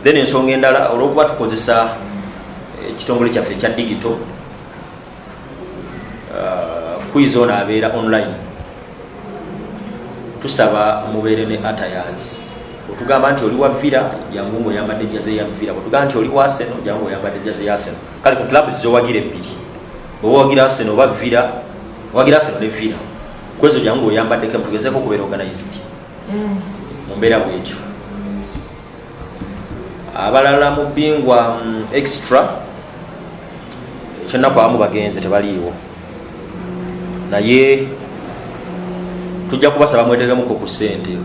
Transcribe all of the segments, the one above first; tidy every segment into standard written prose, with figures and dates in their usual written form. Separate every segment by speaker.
Speaker 1: Then ensonga endala, olwokuba tukozesa ekitongole kyaffe ekya digital, quiz ono abeera online, tusaba mubeere ne attires. Otugamba nti oli wa Villa, jangu ngaoyambadde jersey ya Villa. Bwetugamba nti oli wa Arsenal, jangu ngaoyambadde jersey ya Arsenal. Kale ku clubs zowagira ebbiri, bweoba wagira Arsenal oba Villa, wagira Arsenal ne Villa, kwezo jangu ngaoyambaddeko, tugezeko okubeera organized mu mbeera bwetyo. Abalala mu Bingwa Extra, ekyonaku abamu bagenze, tebaliiwo, naye tujja kubasaba mwetegemuko ku ssente.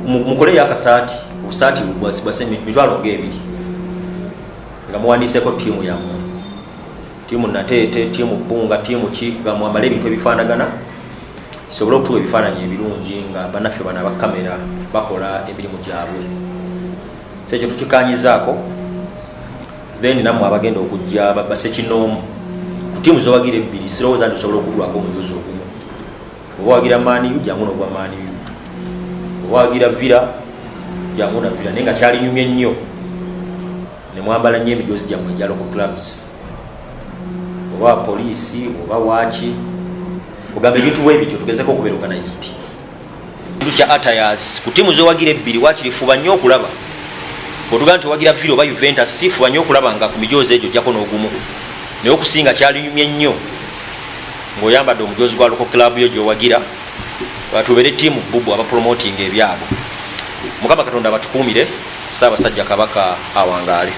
Speaker 1: Mukoleyo akasaati, obusaati bwase 20,000 nga muwandiiseko ttiimu yammwe, ttiimu Nateete, ttiimu Bbunga, ttiimu ki, nga mwambale ebintu ebifaanagana kisobole okutuwa ebifaananyi ebirungi nga bannaffe bano abakamera bakola emirimu gyabwe. So ekyo tukikanyizaako. Then nammwe abagenda okujja basekinoomu ku ttiimu zowagira ebbiri, sirowooza nti osobola okugulwako omujuzi ogumu. Oba wagira Man U, jangu nogwa Man U, oba wagira Villa, jangu na Villa. Naye nga kyalinyumye nnyo nemwambala nnyo emijozi gyammwe egya local clubs, oba poliisi oba waaki, ogamba ebintu bwe bityo, tugezeko okubeera organized. Kintu kya attires ku ttiimu zowagira ebbiri, wakiri fuba nnyo okulaba bwotugamba nti owagira Villa oba Juventus, fuba nnyo okulaba nga ku mijoozi egyo ojjako n'ogumu. Naye okusinga kyalinyumye nnyo ng'oyambadde omujozi gwa local club yo gyowagira, tubeere ttiimu bubu abapromoting ebyabwe. Mukama Katonda batukuumire. Ssaabasajja Kabaka awangaale.